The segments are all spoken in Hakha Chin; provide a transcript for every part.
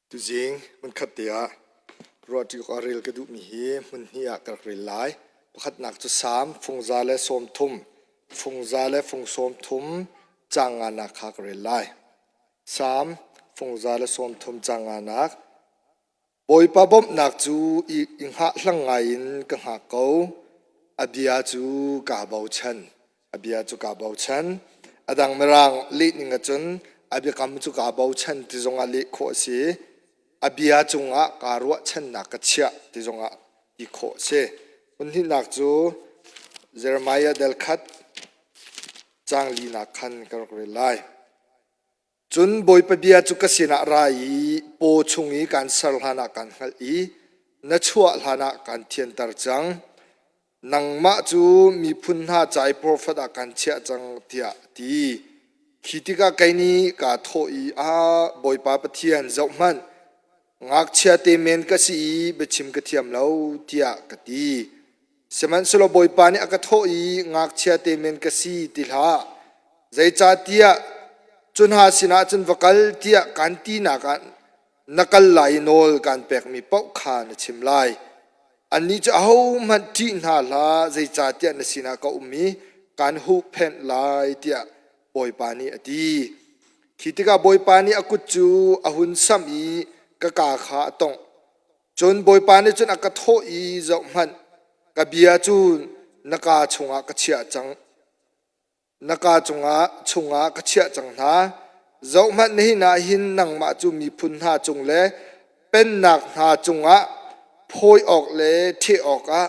Tuzing hmunkhat te ah ruahṭi awk ah rel ka duhmi hi hmun hnih ah ka rak rel lai. Pakhatnak cu Salm fungza le 30, fungza le fung 30 caang nganak kha ka rel lai. Salm fungza le 30 caang nganak Bawipa bawmhnak cu i hngahhlang ngaiin ka hngak ko. A bia cu kaa bochan. A bia cu kaa bochan. A dang Mirang lehning ahcun a biakam cu kaa bochan ti zongah leh khawh a si. A bia cungah kaa ruahchannak ka chiah ti zongah ti khawh a si. Phun hnihnak cu Jeremiah dal khat caang linak khan ka rak rel lai. Cun Bawipa bia cu ka sinah ra i paw chung i kaan ser hlanah kaan hngalh i na chuah hlanah kaan thianter cang. Nangmah cu miphun hna ca i profet ah kaan chiah cang, tiah a ti. Khi tikah kei nih kaa thawh i, Ah, Bawipa Pathian, zohhmanh, ngakchia te men ka si i biachim ka thiam lo, tiah ka ti. Sihmanhsehlaw Bawipa nih a ka thawh i ngakchia te men ka si ti hlah. Zeicahtiah cu hna sinah cun va kal tiah kaan tinak ah na kal lai i nawl kaan pekmi paoh kha na chim lai. Annih cu ahohmanh ṭih hna hlah, zeicahtiah na sinah ka um i kaan huhphenh lai tiah Bawipa nih a ti. Khi tikah Bawipa nih a kut cu a hun samh i ka kaa kha a tongh. Cun Bawipa nih cun a ka thawh i, Zohhmanh, ka bia cu na kaa chungah ka chiah cang. Na kaa cungah chungah ka chiah cang hna. Zohhmanh, nihin ah hin nangmah cu miphun hna cung le pennak hna cungah phawi awk le ṭheh awkah,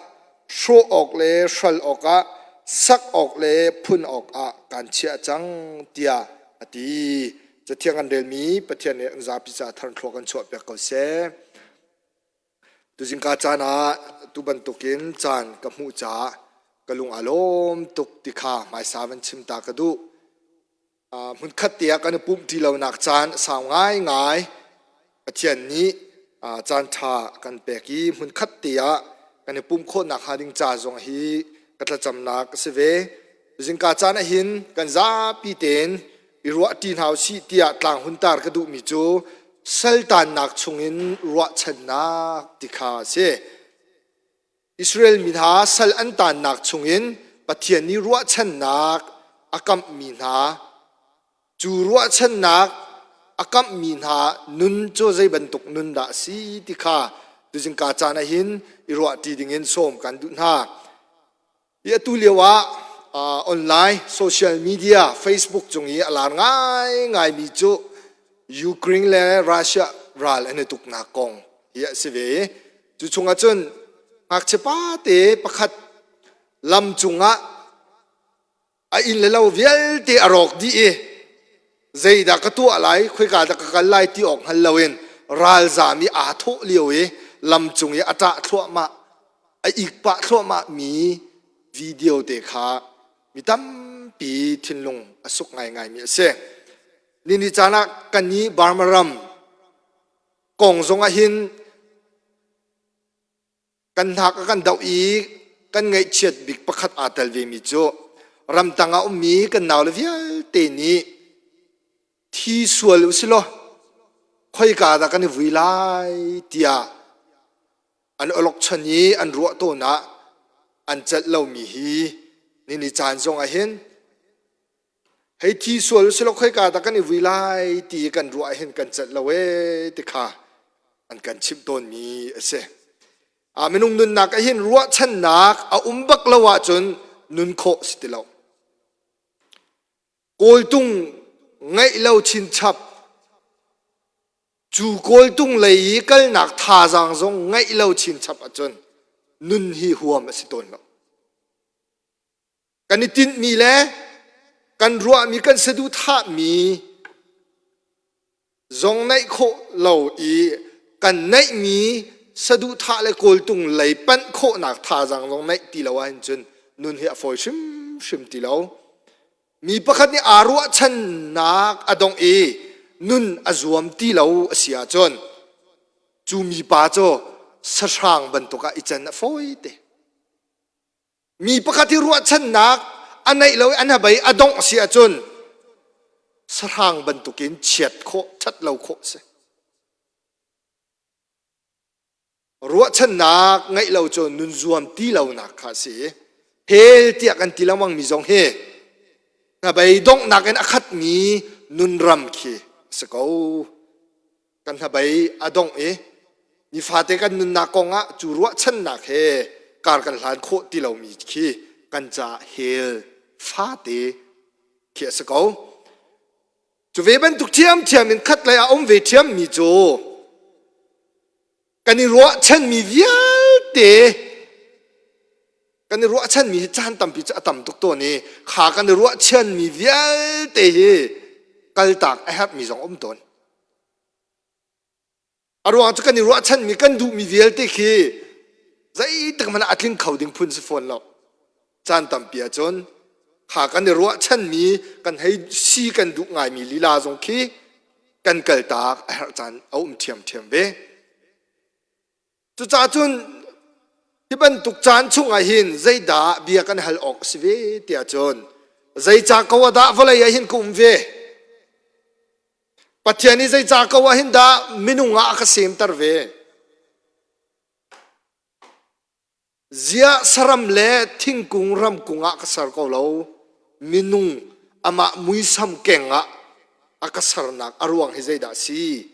hrawh awk le hral awkah, sak awk le phun awkah kaan chiah cang, tiah a ti. Cathiang an relmi Pathian nih an zapi caah tharthlua kan chuahpiak ko seh. Tuzingka caan ah tu bantukin caan ka hmuh caah ka lung aa lawm tuk ti kha hmaisa van chim ta ka duh. Hmunkhat te ah kan i pumh ti lonak caan a sau ngaingai. Pathian nih caan ṭha a kan pek i hmunkhat te ah kan i pumh khawhnak hnga ding ca zong hi ka thlacamnak a si ve. Zingka caan ah hin kan zapi tein i ruahṭi hna usih tiah tlang hun tar ka duhmi cu saltannak chungin ruahchannak ti kha a si. Israel mi hna sal an tannak chungin Pathian nih ruahchannak a kamhmi hna cu ruahchannak a kamhmi hna nun cu zei bantuk nun dah a si ti kha tuzingka caan ah hin i ruahṭi dingin sawm kan duh hna. Hi atu lio ah online social media Facebook cung i a lar ngaingaimi cu Ukraine le Russia ral an i tuknak kong hi a si ve i cu chungah cun ngakchia pate pakhat lam cungah a inn le lo vialte a rawk dih i zeidah ka tuah lai khoika dah ka kal lai ti awk hngal loin ralzam i aa thawh lio i lam cung i a ṭah thluahmah a ik pah thluahmah mi video te kha mi tampi thinlung a suk ngaingai mi a si. Nini caan ah kan i Burma ram kong zong ah hin Kan hnak a kan doh i kan ngaihchiat bik pakhat aa tel vemi cu ramtang ah ummi kan naule vialte nih thi sual u silaw khoika dah kan i vui lai tiah an awlokchon i an ruah tawn ah an celh lomi hi nini caan zong ah hin Hei thi sual usilo khoika dah kan i vui lai ti kan ruah hin kan celh lo ee ti kha an kan chimh tawnmi a si. A minung nunnak ah hin ruahchannak a um bak lo ahcun nun khawh si ti lo. Kawltung ngeih lo chinchap cu kawltung lei i kalnak thazaang zong ngeih lo chinchap ahcun nun hi huam a si tawn lo. Kan i tinhmi le kan ruahmi kan saduhthahmi zong naih khawh lo i kan naihmi saduhthah le kawltung lei panh khawhnak thazaang zong naih ti lo ahhin cun nun hi a fawi hrimhrim ti lo. Mi pakhat nih aa ruahchannak a dongh i nun a zuam ti lo a si ahcun cu mipa cu sahrang bantuk ah i can a fawi te. Mi pakhat hi ruahchannak a neih lo i an habei a dongh si ahcun sahrang bantukin chiat khawh, ṭhat lo khawh a si. Ruahchannak ngeih lo cu nun zuam ti lonak kha a si i hell tiah kan ti lengmang mi zong hi hnabei donghnak in a khatmi nunram khi a si ko. Kan hnabei a dongh i nifate kan nunnak kong ah cu ruahchannak he kar kan hlan khawh ti lomi khi kan caah hell fate khi a si ko. Cu ve bantuk ṭhiamṭhiam in khatlei ah um ve ṭhiammi cu kan i ruahchanmi vialte kan i ruahchanmi hi caan tampi cu a tam tuk tawn i kha kan i ruahchanmi vialte hi kaltak a herhmi zong a um tawn. A ruang cu kan i ruahchanmi kan duhmi vialte khi zeitik hmanh ah a tling kho ding phun si fawn lo. Caan tampi ahcun kha kan i ruahchanmi kan hei si kan duh ngaimi lila zong khi kan kaltak a herh caan a um ṭhiamṭhiam ve. Cucaah cun hi bantuk caan chungah hin zeidah bia kan hal awk a si ve tiah cun zeica ko ah dah vawlei ah hin ka um ve? Pathian nih zeicah ko ah hin dah minung ah a ka semter ve? Ziah saram le thingkung ramkung ah ka ser ko lo? Minung amah muisam keng ah a ka sernak a ruang hi zeidah a si?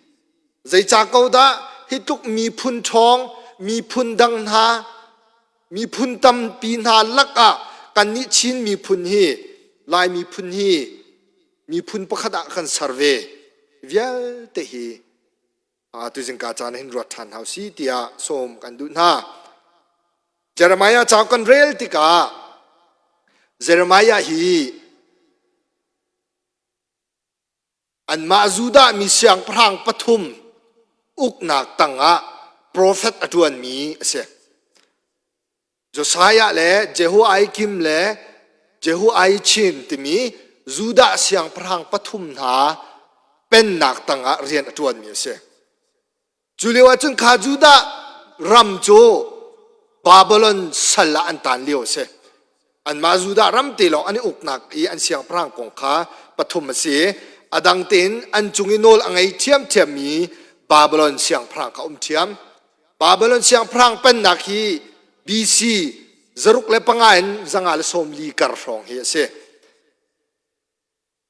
Zeicah ko dah hi tluk miphun ṭhawng, miphun dang hna, miphun tampi hna lakah kannih Chin miphun hi, Lai miphun hi miphun pakhat ah kan ser ve vialte hi tuzingka caan hin ruat ṭhan hau si tiah sawm kan duh hna. Jeremiah cauk kan rel tikah Jeremiah hi anmah Judah mi siangpahrang pathum uknak tangah profet a ṭuanmi a si. Josiah le Jehoiakim le Jehoiachin timi Judah siangpahrang pathum hna pennak tangah rian a ṭuanmi a si. Cu lio ah cun kha Judah ram cu Babylon sal ah an taan lio a si. Anmah Judah ram te lawng an i uknak i an siangpahrang kong kha pathum a si. A dang tein an cung i nawl a ngei ṭhiamṭhiammi Babylon siangpahrang kha um ṭhiam. Babylon siangpahrang pennak hi BC 605 in 540 kar hrawng hi a si.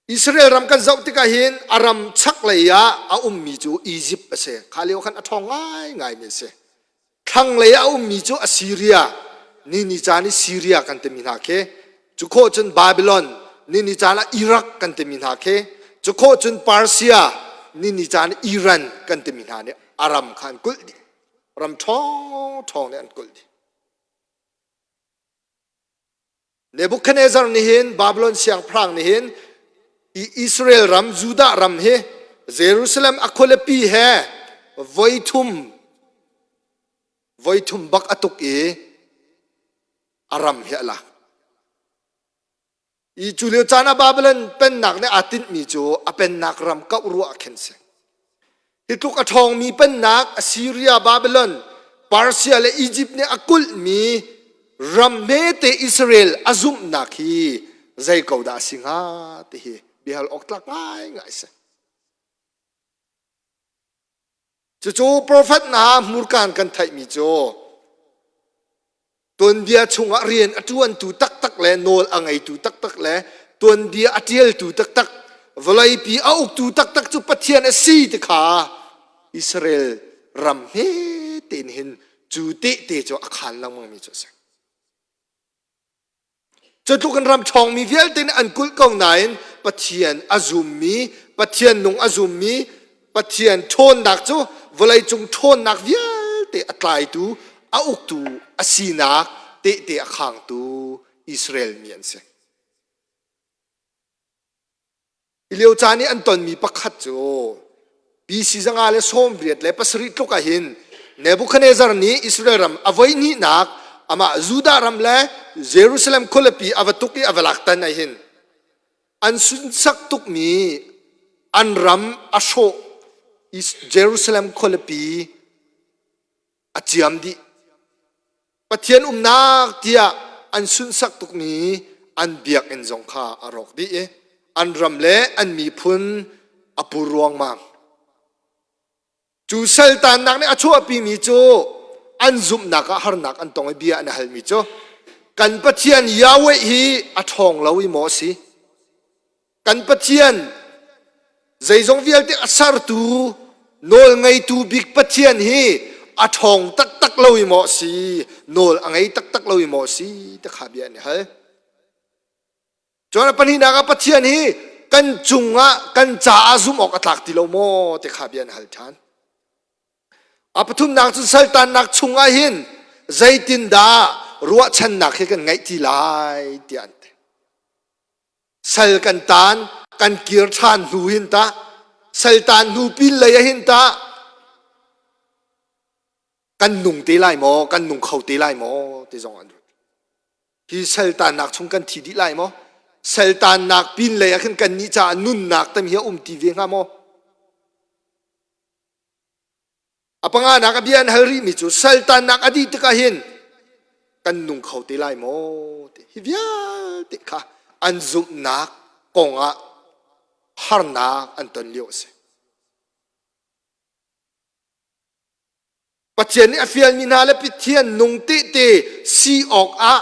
Israel ram kan zoh tikah hin a ram chaklei ah a ummi cu Egypt a si. Kha lio khan a ṭhawng ngaingaimi a si. Thlanglei ah a ummi cu Assyria, ni ni caan i Syria kan timi hna khi. Cu khawh cun Babylon, ni ni caan ah Iraq kan timi hna khi. Cu khawh cun Persia, ni ni caan Iran kan timi hna nih a ram kha an kulh dih. Ram ṭhawng ṭhawng nih an kulh dih. Nebuchadnezzar nih hin Babylon siangpahrang nih hin Israel ram Judah ram hi Jerusalem a khualipi he voithum voithum bak a tuk i a ram hi a lak. I cu lio caan ah Babylon pennak nih aa tinhmi cu a pennak ram kauh ruah ah khin si. Hi tluk a ṭhawngmi pennak Assyria, Babylon, Persia le Egypt nih a kulhmi ram hmete Israel a zumhnak hi zei ko dah a si hnga ti hi biahal awk tlak ngaingai a si. Cucu profet hna hmurka in kan theihmi cu tuanbia chungah rian a ṭuantu taktak le nawl a ngeitu taktak le tuanbia a ṭialtu taktak vawleipi a uktu taktak cu Pathian a si ti kha Israel ram hme tein hin cu tehte cu a khaan lengmangmi cu a si. Cu tluk in ram ṭhawngmi vialte nih an kulh ko nain Pathian a zummi, Pathian nung a zummi, Pathian ṭhawnnak cu vawleicung ṭhawnnak vialte a tlaitu, a uktu a sinak tehte a khangtu Israel mi an si. Hi lio caan i an tonmi pakhat cu BC 587 tluk ah hin Nebuchadnezzar nih Israel ram a voihnihnak amah Judah ram le Jerusalem khualipi a va tuk i a va lak tan ah hin an sunsak tukmi an ram a hrawh Jerusalem khualipi a ciam dih. Pathian umnak tiah an sunhsak tukmi an biakinn zong kha a rawk dih i an ram le an miphun a pur ruangmang. Cu saltannak nih a chuahpimi cu an zumhnak ah harnak an tong i bia an halmi cu kan Pathian Yahweh hi a ṭhawng lo i maw a si? Kan Pathian zeizong vialte a sertu nawl ngeitu bik Pathian hi a ṭhawng taktak lo i maw a si? Nawl a ngei taktak lo i maw a si? Ti kha bia an i hal. Cun a pahnihnak ah Pathian hi kan cungah kan caah zumh awk a tlak ti lo maw ti kha bia an hal ṭhan. A pathumnak cu saltannak chungah hin zeitindah ruahchannak hi kan ngeih ti lai tiah an ti. Sal kan taan, kan kir ṭhan hnu hin tah, saltan hnu pin lei ah hin tah kan nung te lai maw, kan nung kho te lai maw ti zong an ruat. Hi saltannak chung kan thi dih lai maw? Saltannak pin lei ah khin kannih caah nunnak tam hi a um ti ve hnga maw? A panganak a bia an hal rihmi cu saltannak a dih tikah hin kan nung kho te lai maw ti hi vialte kha an zumhnak kongah harnak an ton lio a si. Pathian nih a fialmi hna le Pathian nung tehte si awkah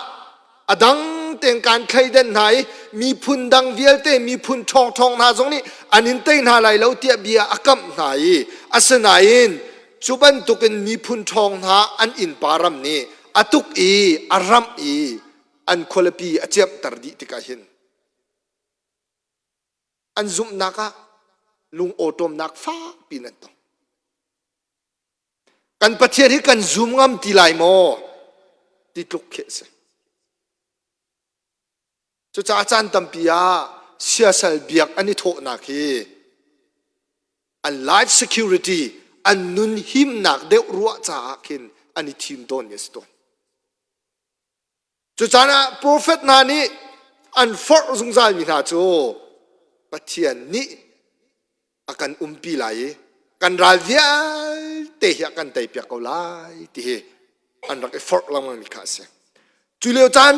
a dang tein kaan thleidan hna i miphun dang vialte miphun ṭhawngṭhawng hna zong nih an in tei hna lai lo tiah bia a kamh hna i asinain cu bantukin miphun ṭhawng hna an innpa ram nih a tuk i a ramh i an khualipi a ciamhter dih tikah hin an zumhnak ah lung awṭawmnak fakpi in an tong. Kan Pathian hi kan zum ngam ti lai maw? Ti tluk khi a si. Cucaah caan tampi ah siasal biak an i thawhnak hi an life security, an nun himnak deuh ruah caah khin an i thim tawn mi a si tawn. Cucaan ah profet hna nih an forh zungzal mi hna cu Pathian nih a kan umpi lai i kan ral vialte hi a kan teipiak ko lai ti hi an rak i forh lengmang mi kha a si. Cu lio caan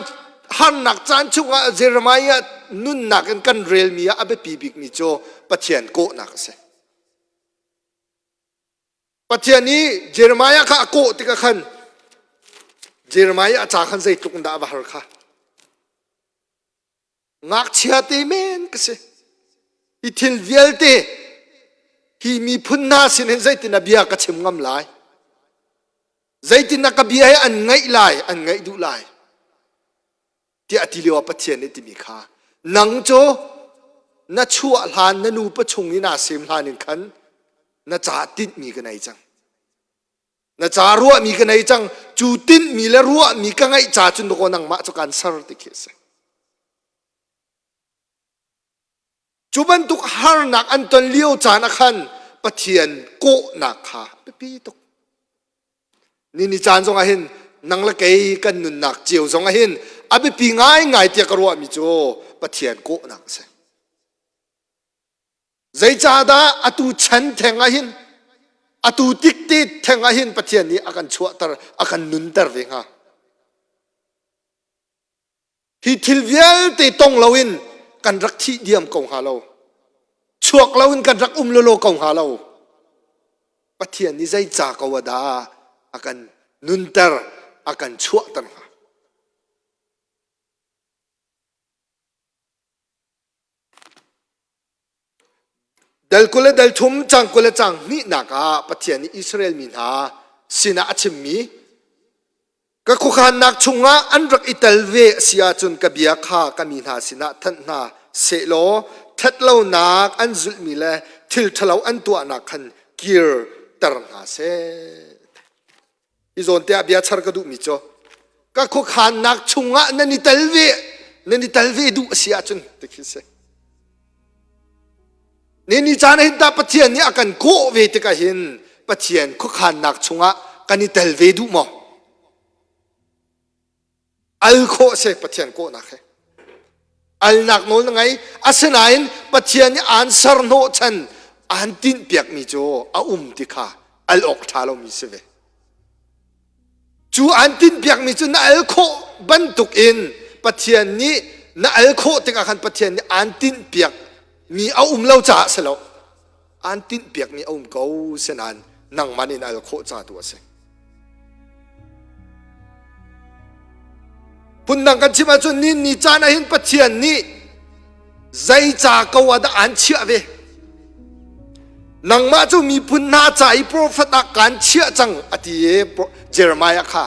harnak caan chungah Jeremiah nunnak in kan relmi ah a biapi bikmi cu Pathian kawhnak a si. Pathian nih Jeremiah kha a kawh tikah khan Jeremiah a ca khan zeitluk in dah a va har kha. Ngakchia te men ka si. Hi thil vialte hi miphun hna sin hin zeitin a bia ka chim ngam lai? Zeitin a ka bia hi an ngaih lai, an ngaih duh lai? Tiah a ti lio ah Pathian nih timi kha nang cu na chuah hlan na nupa chung i naa sem hlan in khan na ca tinhmi ka nei cang. Na ca ruahmi ka nei cang. Cu tinhmi le ruahmi ka ngeih ca cun dakaw nangmah cu kaan ser ti khi a si. Cu bantuk harnak an ton lio caan ah khan Pathian kawhnak kha biapi tuk. Ni ni caan zong ah hin nang le kei kan nunnak cio zong ah hin a biapi ngaingai tiah ka ruahmi cu Pathian kawhnak a si. Zeicahdah atu chan theng ah hin atu tik te theng ah hin Pathian nih a kan chuahter a kan nunter ve hnga? Hi thil vialte tong loin kan rak thih diam ko hnga lo. Chuak loin kan rak um lolo ko hnga lo. Pathian nih zei ca ko ah dah a kan nunter, a kan chuahter hnga? Dal 20 le dal thum cang 20 le cang hnihnak ah Pathian nih Israel mi hna sinah a chimmi ka khuakhannak chungah an rak i tel ve a si ahcun ka bia kha ka mi hna sinah thanh hna sehlaw ṭhatlonak an zulhmi le thil ṭhalo an tuahnak khan kirter hna seh. Hi zawn te ah bia char ka duhmi cu ka khuakhannak chungah nan i tel ve nan i tel ve duh a si ahcun ti khi si. Ni ni caan hin ta Pathian nih a kan kawh ve tikah hin Pathian khuakhannak chungah kan i tel ve duh maw? Al khawh a si Pathian kawhnak he. Alnak nawl na ngei. Asinain Pathian nih aan ser hnawhchan aan tinhpiakmi cu a um ti kha al awk ṭha lomi si ve. Cu aan tinhpiakmi cu na al khawh bantuk in Pathian nih na al khawh tikah khan Pathian nih aan tinhpiakmi a um lo caah si lo. Aan tinhpiakmi a um ko sinain nangmah nih na al khawh ca tu a si. Phundang kan chim ahcun nin ni caan ah hin Pathian nih zei ca ko ah dah aan chiah ve? Nangmah cu miphun hna ca i profet ah kaan chiah cang a ti i Jeremiah kha.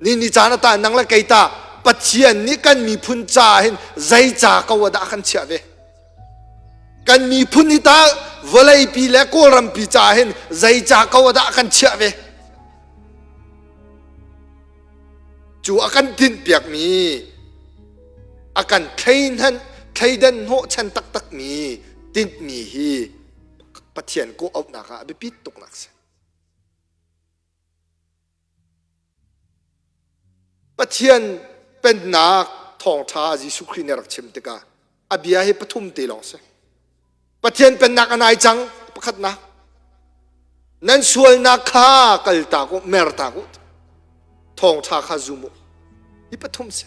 Ni ni caan ata nang le kei ta Pathian nih kan miphun ca hin zei ca ko ah dah a kan chiah ve? Kan miphun hi ta vawleipi le Kawlrampi ca hin zei ca ko ah dah a kan chiah ve? Cu a kan tinhpiakmi a kan thleidan thleidan hnawhchan taktakmi tinhmi hi Pathian kawh auhnak ah a biapit tuknak a si. Pathian pennak thawngṭha Jesuh Khrih nih a rak chim tikah a bia hi pathum te lawng si. Pathian pennak a nai cang pakhatnak. Nan sualnak kha kaltak u, mertak u. Thawngṭha kha zum u. Hi pathum si.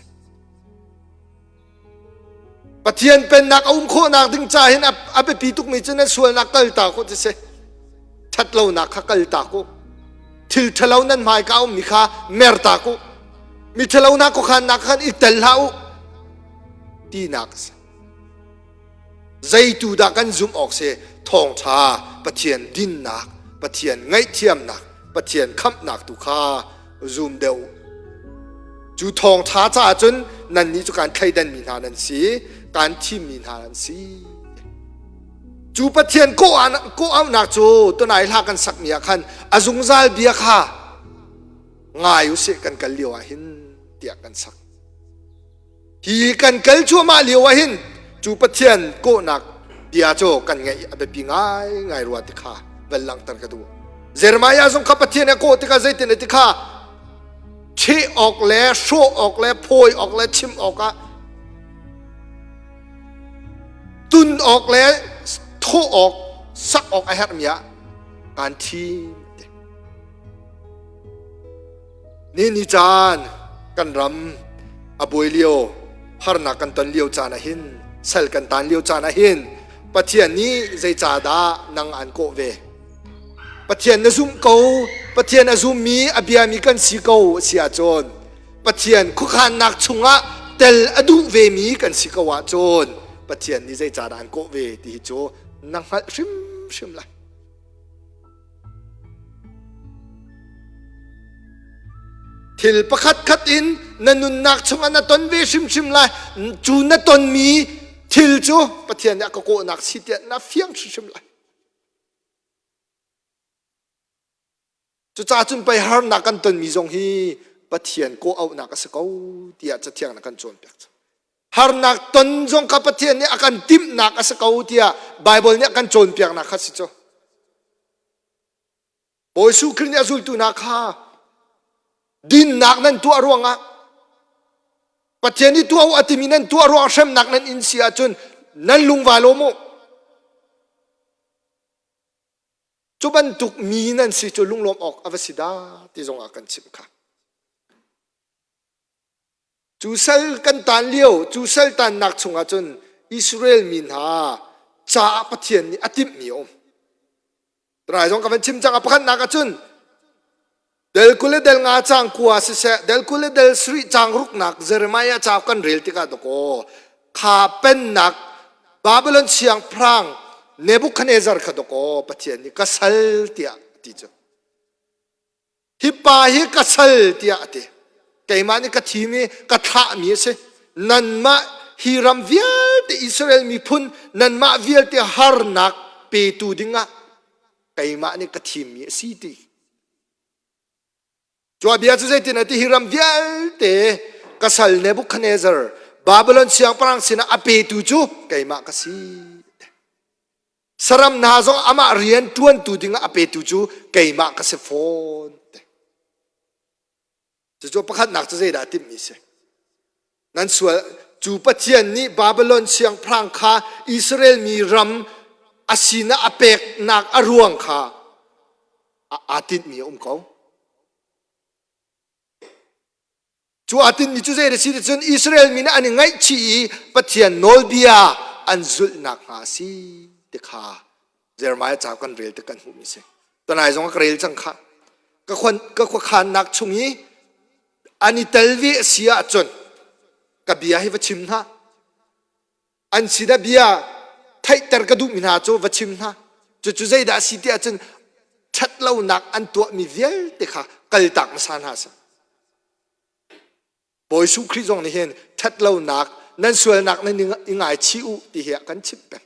Pathian pennak a um khawhnak ding ca hin a biapi tukmi cu nan sualnak kaltak u ti si. Ṭhatlonak kha kaltak u. Thil ṭhalo nan hmaika a ummi kha mertak u. Mi ṭhalonak khuakhannak khan i tel hlah u. Tinak a si. Zeitu dah kan zumh awk si? Thawngṭha, Pathian dinnak, Pathian ngaihthiamnak, Pathian khamhnak tu kha zum deuh. Cu thawngṭha caah cun nannih cu kaan thleidanmi hna nan si, kaan thimmi hna nan si. Cu Pathian kawh auhnak cu tunai hla kan sakmi ah khan a zungzal bia kha ngai usih kan kal lio ah hin tiah kan sak. Hi kan kal cuahmah lio ah hin cu Pathian kawhnak bia cu kan ngaih a biapi ngaingai rua ti kha van langhter ka duh. Jeremiah zong kha Pathian a kawh tikah zeitin a ti kha cheh awk le hrawh awk le phawi awk le chim awk ah tun awk le thawh awk sak awk a herhmi ah kaan thim. Ni ni caan kan ram a buai lio, harnak kan ton lio caan ah hin, sal kan taan lio caan ah hin, Pathian nih zeicahdah nang an kawh ve? Pathian na zumh ko, Pathian a zummi, a biami kan si ko a si ahcun, Pathian khuakhannak chungah tel a duh vemi kan si ko ahcun, Pathian nih zeicahdah an kawh ve ti hi cu na hngalh hrimhrim lai. Thil pakhat khat in na nunnak chungah na ton ve hrimhrim lai. Cu na tonmi thil cu Pathian nih a ka kawhnak si tiah na fiang hrimhrim lai. Cucaah cun pei harnak kan tonmi zong hi Pathian kawh auhnak a si ko tiah Cathiang na kan cawnpiak. Harnak ton zong kha Pathian nih a kan timhnak a si ko tiah Baibal nih a kan cawnpiaknak kha si cu. Bawi Jesuh Khrih nih a zultu hna kha dinnak nan tuah ruangah Pathian nih tuah u a timi nan tuah ruang hremnak nan in si ahcun nan lungva lawm u. Cu bantuk mi nan si cu lunglawm awk a va si dah ti zongah kan chimh kha. Cu sal kan taan lio, cu sal taannak chungah cun Israel mi hna caah Pathian nih a timhmi a um. Rai zong ka van chim cang a pakhatnak ah cun del 20 le del 5 cang kua siseh del 20 le del 7 cang ruknak Jeremiah cauk kan rel tikah dakaw kha pennak Babylon siangpahrang Nebuchadnezzar kha dakaw Pathian nih ka sal tiah a ti cu. Hi pa hi ka sal tiah a ti. Keimah nih ka thim i ka thlahmi a si. Nanmah hi ram vialte Israel miphun nanmah vialte harnak petu dingah keimah nih ka thimmi a si ti. Cu a bia cu zeitin a ti hi ram vialte ka sal Nebuchadnezzar Babylon siangpahrang sinah a petu cu keimah ka si. Saram hna zong amah rian ṭuantu dingah a petu cu keimah ka si fawn. Cucu pakhatnak cu zeidah a timhmi si? Nan sual cu Pathian nih Babylon siangpahrang kha Israel mi ram a sinah a peknak a ruang kha aa tinhmi a um ko. Cu aa tinhmi cu zei a si cun Israel mi nih an i ngaihchih i Pathian nawlbia an zulh nakhnga a si ti kha Jeremiah ca kan rel tik kan hmuhmi si. Tanai zong ka rel cang kha. Ka khuakhannak chung i an i tel ve a si ahcun. Ka bia hi va chim hna. An sinah bia theihter ka duhmi hna cu va chim hna. Cucu zeidah a si ti ahcun ṭhatlonak an tuahmi vialte kha kaltak hmasa hna seh. Bawi Jesuh Khrih zong nih hin ṭhatlonak nan sualnak nan i ngaichih u ti hi a kan chimh peng.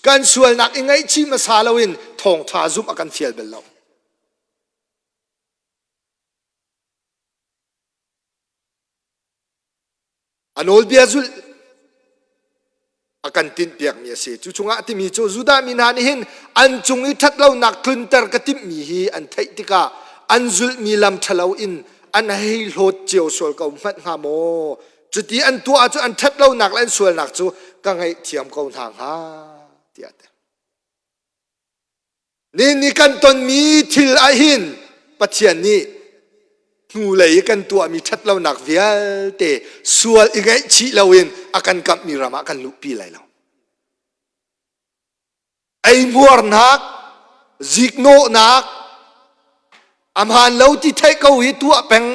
Kan sualnak i ngaihchih hmasa loin thawngṭha zumh a kan fial bal lo. A nawlbia zulh a kan tinhpiakmi a si. Cu chungah a timi cu Judah mi hna nih hin an cung i ṭhatlonak tlunter ka timhmi hi an theih tikah an zulhmi lam ṭhalo in an hei hlawt cio sual ko hmanh hnga maw? Cuti an tuah ahcun an ṭhatlonak le an sualnak cu ka ngaihthiam ko hna hnga tiah a ti. Ni ni kan tonmi thil ah hin Pathian nih hnulei i kan tuahmi ṭhatlonak vialte sual i ngaihchih loin a kan kamhmi ram ah kan luhpi lai lo. Eihmuarnak, ziknawhnak, a hmaan lo ti theih ko hi tuah peng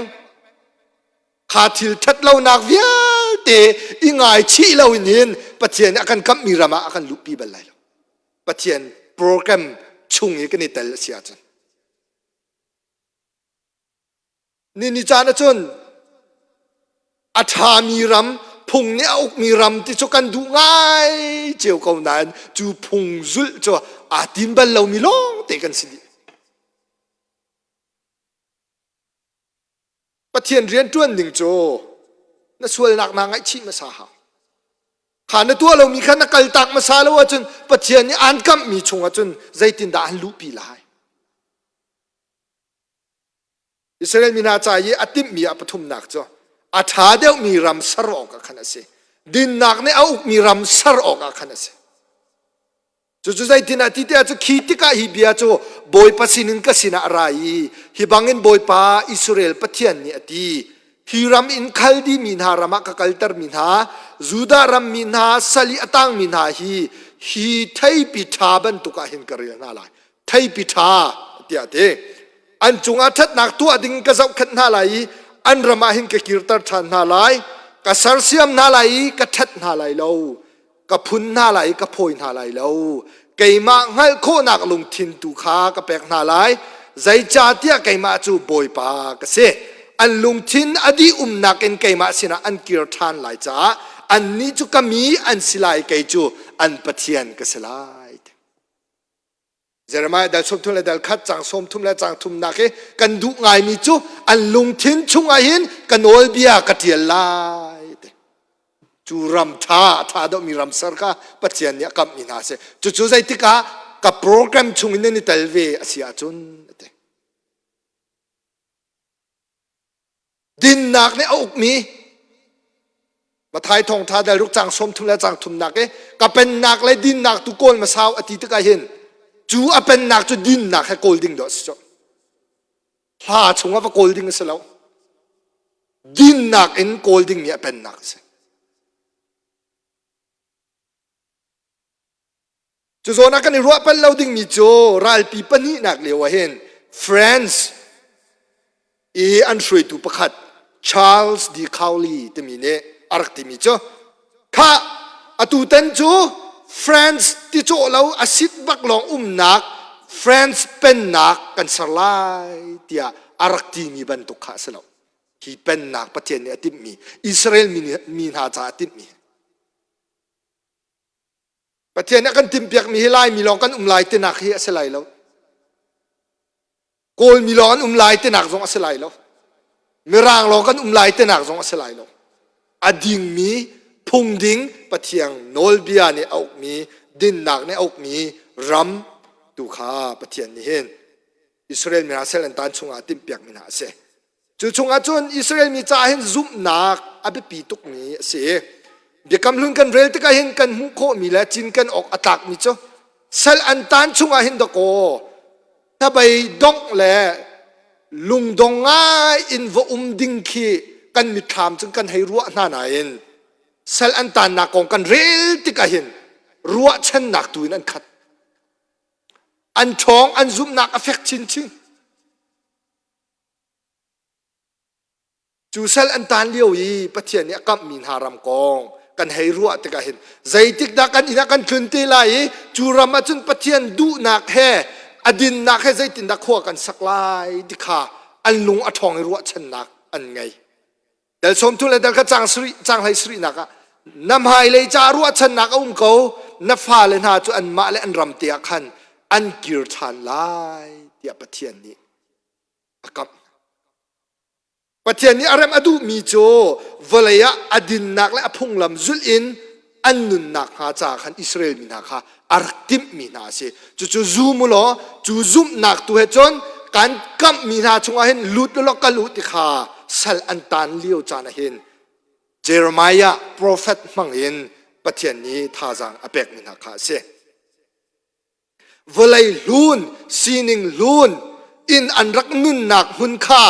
kha thil ṭhatlonak vialte i ngaichih loin hin Pathian nih a kan kamhmi ram ah a kan luhpi bal lai lo. Pathian program chung i kan i tel a si ahcun. Ni ni caan ahcun a ṭhami ram phung nih a ukmi ram ti cu kan duh ngai cio ko nain cu phung zulh cu aa tim bal lomi lawng te kan si dih. Pathian rian ṭuan ding cu na sualnak naa ngaihchih hmasa hau. Kha na tuah lomi kha na kaltak hmasa lo ahcun Pathian nih aan kamhmi chungah cun zeitindah an luhpi lai? Israel mi hna ca i a timhmi ah pathumnak cu a ṭha deuhmi ram ser awkah khan a si. Dinnak nih a ukmi ram ser awkah khan a si. Cucu zeitin ah ti tiah cu khi tikah hi bia cu Bawipa sinin ka sinah a ra i hi bangin Bawipa Israel Pathian nih a ti. Hi ram in Khaldi mi hna ram ah ka kaltermi hna, Judah ram mi hna sal i a tangmi hna hi hi theipi ṭha bantuk ah hin ka rel hna lai. Theipi ṭha tiah a ti. An cungah ṭhatnak tuah ding ka zohkhenh hna lai i an ram ah hin ka kirter ṭhan hna lai. Ka sersiam hna lai i ka ṭhet hna lai lo. Ka phun hna lai i ka phawi hna lai lo. Keimah hngalh khawhnak lungthin tu kha ka pek hna lai. Zeicahtiah keimah cu Bawipa ka si. An lungthin a dih umnak in keimah sinah an kir ṭhan lai caah annih cu ka mi an si lai kei cu an Pathian ka si lai. Jeremiah dal 30 le dal khat cang 30 le cang thumnak hi kan duh ngaimi cu an lungthin chungah hin ka nawlbia ka ṭial lai te. Cu ram ṭha a ṭha deuhmi ram ser kha Pathian nih a kamhmi hna a si. Cucu zeitik ah ka program chungin nan i tel ve a si ahcun a ti. Dinnak nih a ukmi Mathai thawngtha dal ruk cang 30 le cang thumnak i ka pennak le dinnak tu kawl masau a ti tikah hin cu a pennak cu dinnak he kawl ding dawh a si cu. Hla chungah va kawl ding a si lo. Dinnak in kawl dingmi a pennak a si. Cu zawn ah kan i ruah pal lo dingmi cu ralpi pahnihnak lio ah hin France i an hruaitu pakhat Charles de Gaulle timi nih a rak timi cu khah atutan cu France ti cawh lo a sit bak lawng umnak France pennak kan ser lai tiah a rak timi bantuk kha a si lo. Hi pennak Pathian nih a timhmi Israel mi hna caah a timhmi Pathian nih a kan timhpiakmi hi Laimi lawng kan um lai tinak hi a si lai lo. Kawlmi lawng an um lai tinak zong a si lai lo. Mirang lawng kan um lai tinak zong a si lai lo. A dingmi, phungding, Pathian nawlbia nih a ukmi, dinnak nih a ukmi ram tu kha Pathian nih hin Israel mi hna sal an tan chungah a timhpiakmi hna a si. Cu chungah cun Israel mi caah hin zumhnak a biapi tukmi a si. Biakam hlun kan rel tikah hin kan hmuh khawhmi le cinken awk a tlakmi cu sal an tan chungah hin dakaw hnabei dongh le lungdong ngai in va um ding khi kan mitthlam cun kan hei ruah hna nain sal an tannak kong kan rel tikah hin ruahchannak tu in an khat. An ṭhawng an zumhnak a fek chinchin. Cu sal an taan lio i Pathian nih a kamhmi hna ram kong kan hei ruah tikah hin zeitik dah kan inn ah kan tlun te lai i cu ram ah cun Pathian duhnak he a dinnak he zeitindah khua kan sak lai ti kha an lung a ṭhawng i ruahchannak an ngei. Dal sawm thum le dal kha cang sarih cang hlei sarihnak ah na hmailei ca ruahchannak a um ko na fale hna cu anmah le an ram te ah khan an kir ṭhan lai tiah Pathian nih a kamh. Pathian nih a rem a duhmi cu vawlei ah a dinnak le a phunglam zulh in an nunnak hnga caah khan Israel mi hna kha a rak timhmi hna a si. Cucu zum u law cu zumhnak tu he cun kan kamhmi hna chungah hin lut u law kal u ti kha sal an taan lio caan ah hin Jeremiah profet hmang in Pathian nih thazaang a pekmi hna kha a si. Vawlei hlun, sining hlun in an rak nunnak hmun kha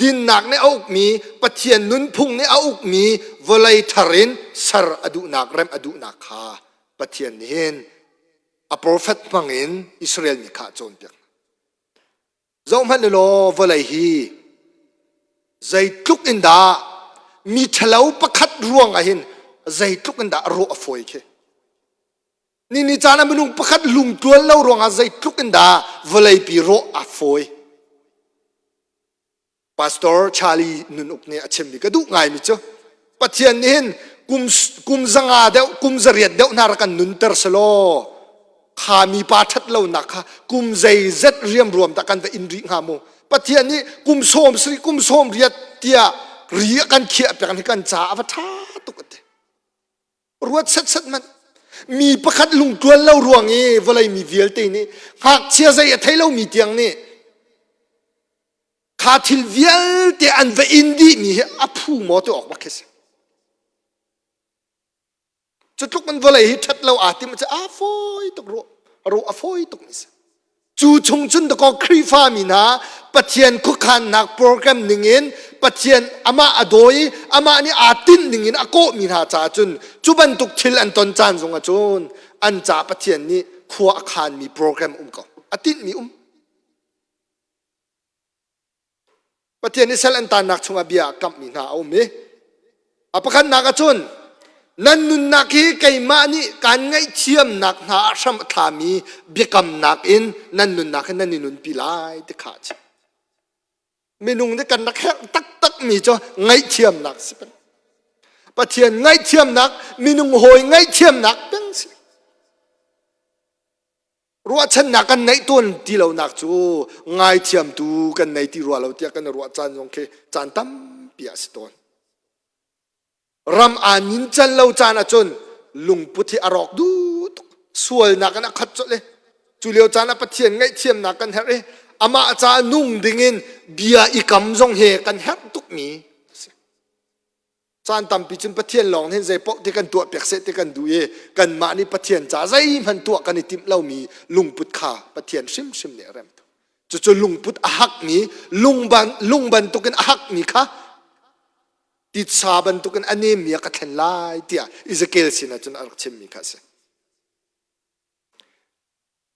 dinnak nih a ukmi, Pathian nunphung nih a ukmi vawlei thar in ser a duhnak, remh a duhnak kha Pathian nih hin a profet hmang in Israel mi kha a cawnpiak hna. Zohhmanh u law vawlei hi zeitluk in dah mi ṭhalo pakhat ruang ah hin zeitluk in dah rawh a fawi khi. Ni ni caan ah minung pakhat lungtluan lo ruangah zeitluk in dah vawleipi rawh a fawi. Pastor Charlie Nun Uk nih a chimmi ka duh ngaimi cu Pathian nih hin kum, kum zanga deuh, kum zariat deuh hna rak kan nunter selaw kha mi pa ṭhat lonak kha kum zeizet riamruam dah kan va in rih hnga mu. Pathian nih kum sawm sarih, kum sawm riat tiah ri a kan khiah piak hi kan ca a va ṭha tuk a ti. Ruat setset hmanh. Mi pakhat lungtluan lo ruang i vawlei mi vialte nih ngakchia zei a thei lomi tiang nih kha thil vialte an va in dihmi hi a phu maw ti awk bak khi si. Cu tluk in vawlei hi ṭhat lo aa tim cu a fawi tuk ruah ruah a fawi tuk mi si. Cu chung cun dakaw Khrihfa mi hna Pathian khuakhannak program ningin Pathian amah a dawi i amah nih aa tinh ningin a kawhmi hna caah cun cu bantuk thil an ton caan zong ah cun an ca Pathian nih khua a khanmi program um ko. A tinhmi um. Pathian nih sal an taannak chungah bia a kamhmi hna a um i a pakhatnak ah cun nan nunnak hi keimah nih kaan ngaihthiamnak hna ah hram a thlami biakamnak in nan nunnak hi nan i nunpi lai ti kha a chim. Minung nih kan rak herh taktakmi cu ngaihthiamnak si peng. Pathian ngaihthiamnak, minung hawi ngaihthiamnak peng si. Ruahchannak kan neih tawn ti lonak cu ngaithiamtu kan nei ti rua lo tiah kan i ruah caan zong khi caan tampi ah si tawn. Ram aa nincan lo caan ahcun lungput hi a rawk duh tuk. Sualnak in a khat colh i cu lio caan ah Pathian ngaihthiamnak kan herh i amah caah nung dingin bia i kam zong hi kan herh tukmi a si. Caan tampi cun Pathian lawng nih zei paoh ti kan tuah piak seh ti kan duh i kanmah nih Pathian ca zeihmanh tuah kan i timh lomi lungput kha Pathian hrimhrim nih a rem. Cucu lungput a hakmi, lungban, lung bantukin a hakmi kha titsa bantukin a nemmi ah ka thlen lai tiah Ezekiel sinah cun a rak chimmi kha a si.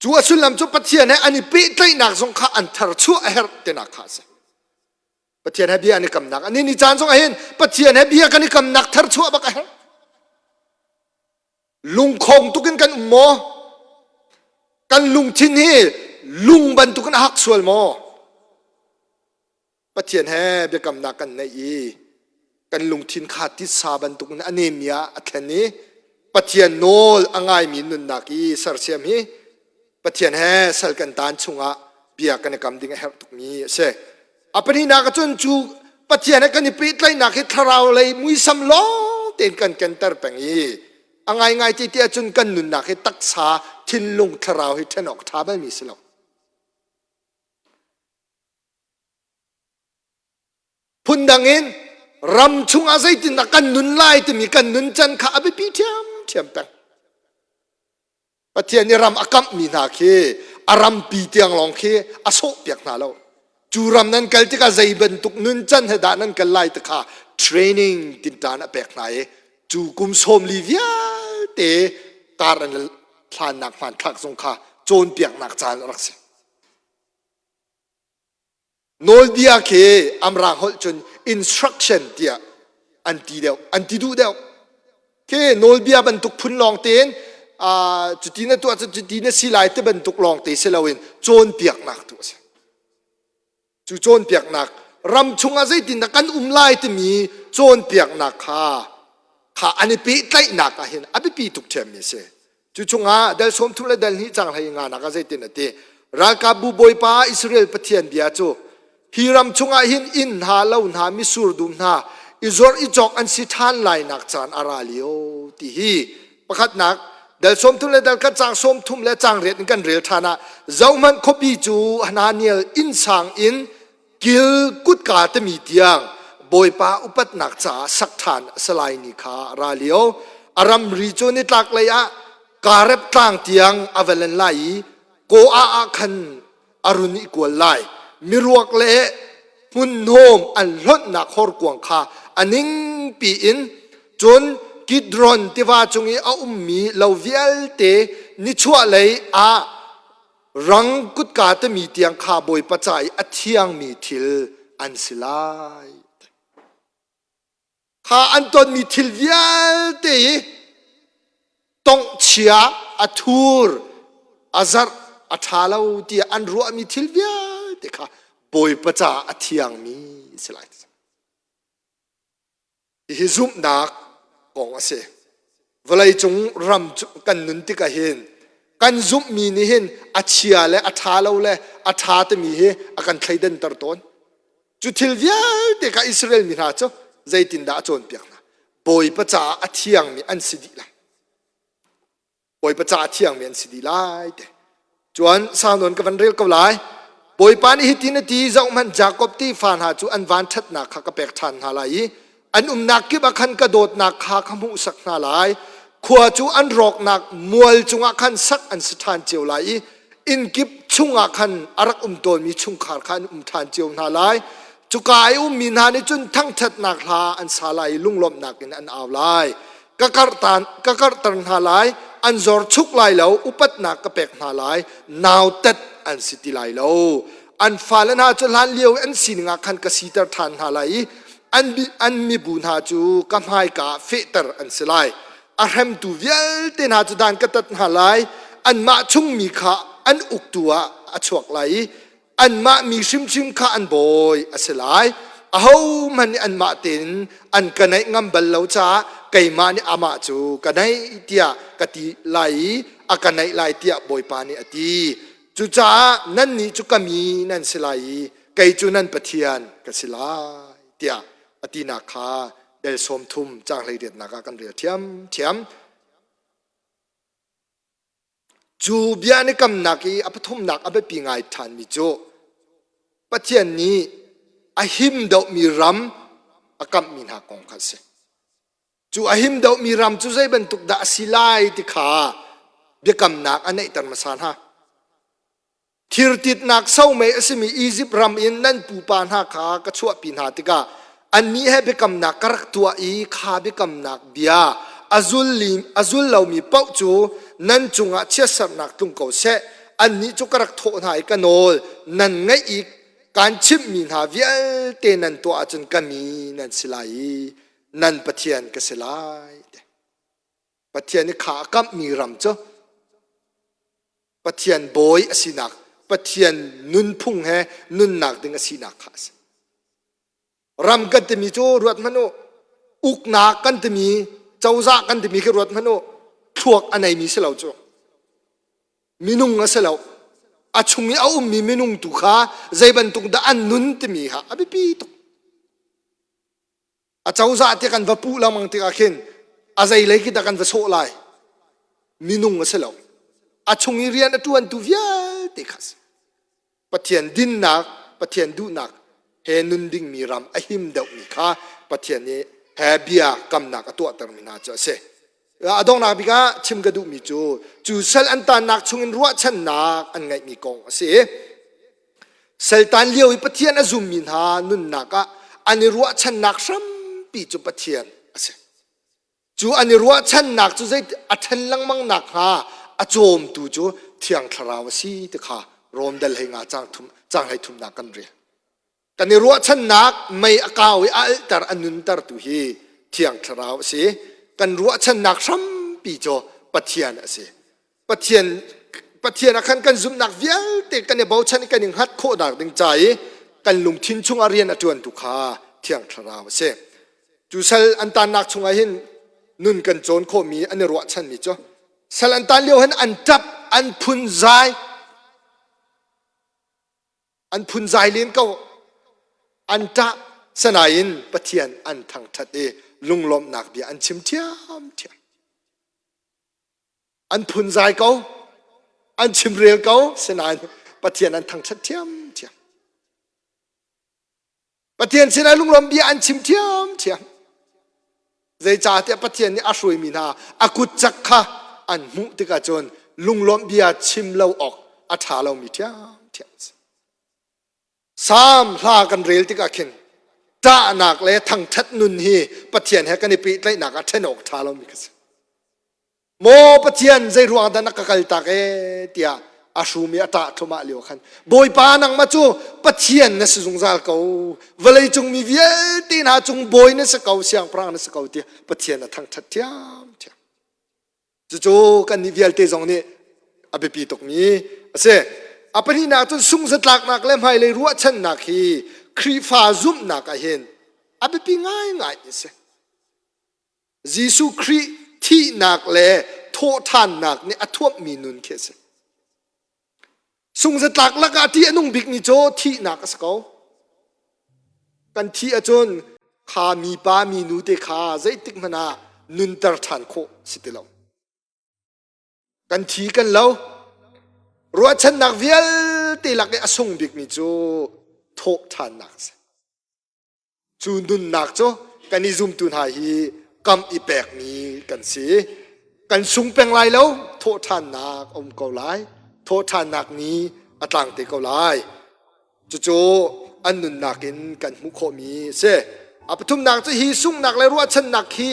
Cu a sullam cu Pathian he an i pehtlaihnak zong kha an tharchuah a herh tinak kha a si. Pathian he bia an i kamnak. Ani ni caan zong ah hin Pathian he bia kan i kamnak tharchuah bak a herh. Lungkhong tuk in kan um maw? Kan lungthin hi lung bantukin a hak sual maw? Pathian he biakamnak kan neih i kan lungthin kha titsa bantukin a nemmi ah a thlen i Pathian nawl a ngaimi nunnak i sersiam hi Pathian he sal kan taan chungah bia kan i kam ding a herh tukmi a si. A pahnihnak ah cun cu Pathian he kan i pehtlaihnak hi thlarau lei muisam lawng tein kan kenter peng i a ngaingai ti tiah cun kan nunnak hi taksa thinlung thlarau hi ṭhen awk ṭha balmi si lo. Phundang in ram chungah zeitindah kan nun lai timi kan nun can kha a biapi ṭhiamṭhiam peng. Pathian nih ram a kamhmi hna khi a rampi tiang lawng khi a sawhpiak hna lo. Cu ram nan kal tikah zei bantuk nuncan he dah nan kal lai ti kha training tinṭan a pek hna i cu kum sawmli vialte kar an hlannak hmanthlak zong kha cawnpiaknak caan a rak si. Nawlbia khi amrang holh cun instruction tiah an ti deuh, an ti duh deuh. Khi nawlbia bantuk phun lawng tein cuti na tuah cuti na si lai ti bantuk lawng te si loin cawnpiaknak tu a si. Cu cawnpiaknak ram chungah zeitindah kan um lai timi cawnpiaknak kha kha an i pehtlaihnak ah hin a biapi tuk ṭhiammi a si. Cu chungah dal 30 le dal hnih cang hlei nga nak ah zeitin a ti? Ralkapbu Bawipa Israel Pathian bia cu hi ram chungah hin inn hna lo hna misur dum hna i zuar i cawk an si ṭhan lai nak caan a ra lio ti hi pakhatnak dal 30 le dal khat cang 30 le cang riat in kan rel ṭhan ah zohhmanh khuapi cu Hananiel innsang in kil kutka timi tiang Bawipa upatnak caah sak ṭhan a si lai ni kha a ra lio. A ramri cu nitlak lei ah Kareb tlang tiang a va len lai i Koah ah khan a run i kual lai. Miruak le hmunhnawm an hlonhnak horkuang kha a ningpi in cun Kidron tiva cung i a ummi lo vialte nichuahlei ah rang kutka timi tiang kha Bawipa ca i a thiangmi thil an si lai. Kha an tonmi thil vialte hi tonghchia, a thur, a zarh, a ṭha lo tiah an ruahmi thil vialte kha Bawipa ca a thiangmi si lai. Hihi zumhnak kong a si. Vawleicung ram kan nun tikah hin kan zumhmi nih hin a chia le a ṭha lo le a ṭha timi hi a kan thleidanter tawn. Cu thil vialte kha Israel mi hna cu zeitindah a cawnpiak hna? Bawipa caah a thiangmi an si dih lai. Bawipa caah thiangmi an si dih lai te. Chuan sau nawn ka van rel ko lai. Bawipa nih hitin a ti, zohhmanh Jakob tefa hna cu an vanṭhatnak kha ka pek ṭhan hna lai i an umnak kip ah khan ka dawtnak kha ka hmuhsak hna lai. Khua cu an rawknak mual cungah khan sak an si ṭhan cio lai i inn kip chungah khan a rak um tawnmi chungkhar kha an um ṭhan cio hna lai. Cuka i ummi hna nih cun thangṭhatnak hla an sa lai i lunglawmhnak in an au lai. Ka karhtan ka karhter hna lai an zor chuk lai lo upatnak ka pek hna lai nautat an si ti lai lo an fale hna cu hlan lio i an sining ah khan ka siter ṭhan hna lai i an an mibu hna cu ka hmaika ah fehter an si lai a hremtu vialte hna cu dan ka tat hna lai anmah chungmi kha an uktu ah a chuak lai i anmah mi hrimhrim kha an bawi a si lai. Ahohmanh nih anmah tein an ka naih ngam bal lo caah keimah nih amah cu ka naih tiah ka ti lai i a ka naih lai tiah Bawipa nih a ti. Cucaah nannih cu ka mi nan si lai i kei cu nan Pathian ka si lai tiah a tinak kha del 30 caang 18 ah kan rel ṭhiamṭhiam. Cu bia an i kamnak i a pathumnak a biapi ngai ṭhanmi cu Pathian nih a him deuhmi ram a kamhmi hna kong kha a si. Cu a him deuhmi ram cu zei bantuk dah a si lai ti kha biakamnak a neihter hmasa hna. Thirtitnak somei a simi Izipt ram in nan pupa hna kha ka chuahpi hna tikah annih he biakamnak ka rak tuah i kha biakamnak bia a zul lomi paoh cu nan cungah chiatsernak tlung ko seh. Annih cu ka rak thawh hna i ka nawl nan ngaih i kaan chimhmi hna vialte nan tuah ahcun ka mi nan si lai i nan Pathian ka si lai. Pathian i kha a kamhmi ram cu Pathian bawi a sinak, Pathian nunphung he nunnak ding a sinak kha a si. Ram kan timi cu ruat hmanh u. Uknak kan timi, cozah kan timi khi ruat hmanh u. Thluak a neimi si lo cu. Minung a si lo. A chung i a ummi minung tu kha zei bantuk dah an nun timi kha a biapi tuk. A cozah tiah kan va puh lengmang tikah khin a zeilei khi dah kan va sawh lai? Minung a si lo. A chung i rian a ṭuantu vialte kha a si. Pathian dinnak, Pathian duhnak he nun dingmi ram a him deuhmi kha Pathian nih he bia kamnak a tuahtermi hna cu a si. A donghnak bik ah chim ka duhmi cu cu sal an tannak chungin ruahchannak an ngeihmi kong a si. Saltan lio i Pathian a zummi hna nunnak ah an i ruahchannak hrampi cu Pathian a si. Cu an i ruahchannak cu zei a ṭhen lengmang nakhnga a cawmtu cu Thiang Thlarau a si ti kha Rom dal hei nga caang thum caang hlei thumnak kan rel. Kan i ruahchannak mei a kau i a alhter a nuntertu hi Thiang Thlarau a si. Kan ruahchannak hrampi cu Pathian a si. Pathian Pathian ah khan kan zumhnak vialte kan i bochan i kan i hngat khawhnak ding ca i kan lungthin chungah rian a ṭuantu kha Thiang Thlarau a si. Cu sal an tannak chungah hin nun kan cawn khawhmi an i ruahchanmi cu sal an tan lio hin an ṭap, an phunzai, an phunzai len ko, an ṭah sanain Pathian an thangṭhat i lunglawmhnak bia an chim ṭhiamṭhiam. An phunzai ko, an chimrel ko, sinain Pathian an thangṭhat ṭhiamṭhiam. Pathian sinah lunglawm bia an chim ṭhiamṭhiam. Zeicahtiah Pathian nih a hruaimi hna a kut cak kha an hmuh tikah cun lunglawmh bia chim lo awk a ṭha lomi ṭhiamṭhiam a si. Salm hla kan rel tikah khin ṭahnak le thangṭhat nun hi Pathian he kan i pehtlaihnak ah ṭhen awk ṭha lomi kha si. Maw Pathian zei ruang dah na ka kaltak ee tiah a hrum i a ṭah thluahmah lio khan Bawipa nangmah cu Pathian na si zungzal ko vawlei cung mi vialte hna cung bawi na si ko siangpahrang na si ko tiah Pathian a thangṭhat ṭhiamṭhiam. Cucu kannih vialte zong nih a biapi tukmi a si. A pahnihnak cun sungzatlaknak le hmailei ruahchannak hi Khrihfa zumhnak ah hin a biapi ngaingai a si. Jesuh Khrih thihnak le thawhṭhannak nih a thuamhmi nun khi a si. Sungzatlak lakah ṭih a nung bikmi cu thihnak a si ko. Kan thih ahcun kha mipa minu te kha zeitik hmanh ah nunter ṭhan khawh si ti lo. Kan thi kan lo. Ruahchannak vialte lak i a sung bikmi cu thawhṭhannak a si. Cu nunnak cu kan i zumtu hna hi kam i pekmi kan si. Kan sung peng lai lo, thawhṭhannak a um ko lai. Thawhṭhannak ni a tlang te ko lai. Cucu an nunnak in kan hmuh khawhmi a si. A pathumnak cu hi sunghnak le ruahchannak hi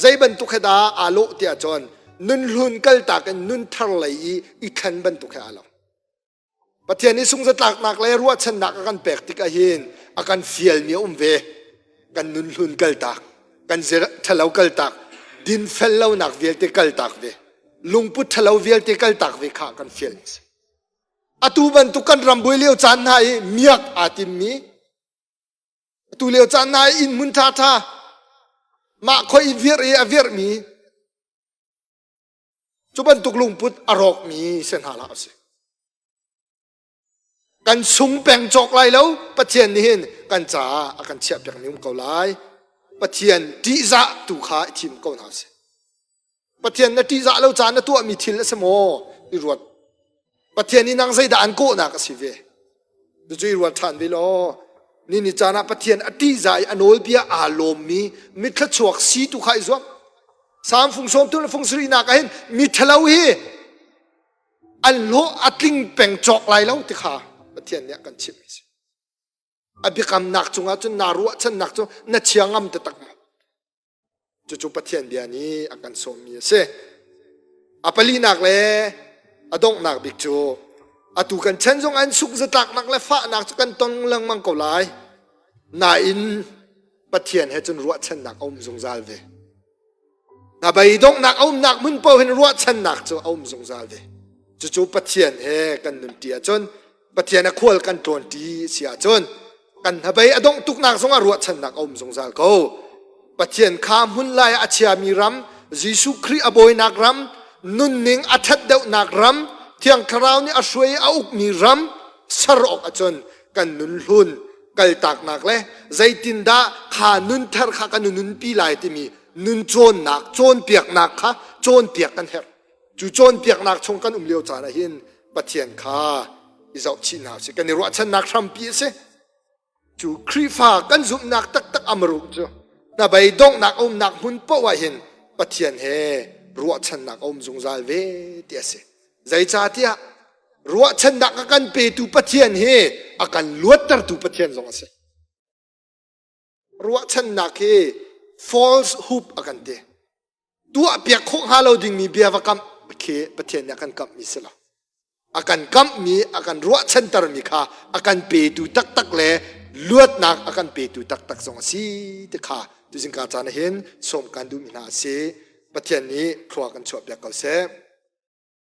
zei bantuk he dah aa lawh tiah cun nunhlun kaltak in nunthar lei i i thlen bantuk he aa lo. Pathian nih sungzatlaknak le ruahchannak a kan pek tik ahhin a kan fialmi a um ve. Kan nunhlun kaltak, kan ṭhalo kaltak, dinfel lonak vialte kaltak ve, lungput ṭhalo vialte kaltak ve kha a kan fial. Atu bantuk kan ram buai lio caan hna i miak aa timmi, atu lio caan hna i inn hmun ṭhaṭha, mah khoi i virh i a virhmi, Cu bantuk lungput a rawkmi si hna hlah usih. Kan sung peng cawk lai lo, Pathian nih hin kan caah a kan chiahpiakmi um ko lai. Pathian ṭihzah tu kha i thim ko hna usih. Pathian na ṭihzah lo caan na tuahmi thil a si maw? I ruat. Pathian nih nang zeidah an kawhnak a si ve? Cucu i ruat ṭhan ve law, ni ni caan ah Pathian a ṭihzah i a nawlbia aa lawmmi mithluachuak si tu kha i zuam. Salm fung sawm tu le fung sarihnak ah hin mi ṭhalo hi an hlawh a tling peng cawk lai lo ti kha Pathian nih a kan chimh a si. A biakamnak cungah cun naa ruahchannak cu na chia ngam taktak maw? Cucu Pathian bia nih a kan sawmmi a si. A palinak le a donghnak bik cu atu kan chan zong an suk zatlaknak le fahnak cu kan tong lengmang ko lai. Nain Pathian he cun ruahchannak a um zungzal ve. Hnabei donghnak a umnak hmun paoh hin ruahchannak cu a um zungzal ve. Cucu Pathian he kan nunṭi ahcun Pathian a khual kan tlawnṭi si ahcun kan hnabei a dongh tuknak zongah ruahchannak a um zungzal ko. Pathian kha hmun lai ah a chiami ram, Jesuh Khrih a bawinak ram, nunning a ṭhat deuhnak ram, Thiang Thlarau nih a hruai i a ukmi ram ser awk ahcun kan nun hlun kaltaknak le zeitindah kha nunthar kha kan nunpi lai timi nun cawnnak, cawnpiaknak kha cawnpiak kan herh. Cu cawnpiaknak chung kan um lio caan ah hin Pathian kha i zohchih hna usih. Kan i ruahchannak hrampi a si. Cu Khrihfa kan zumhnak taktak amruk cu hnabei donghnak a umnak hmun paoh ah hin Pathian he ruahchannak a um zungzal ve ti a si. Zeicahtiah ruahchannak a kan petu Pathian hi a kan luattertu Pathian zong a si. Ruahchannak hi false hope a kan ti. Tuahpiak khawh hnga lo dingmi bia va kamh khi Pathian nih a kan kamhmi si lo. A kan kamhmi, a kan ruahchantermi kha a kan petu taktak le luatnak a kan petu taktak zong a si ti kha tuzingka caan ah hin sawm kan duhmi hna a si. Pathian nih thlua kan chuahpiak ko seh.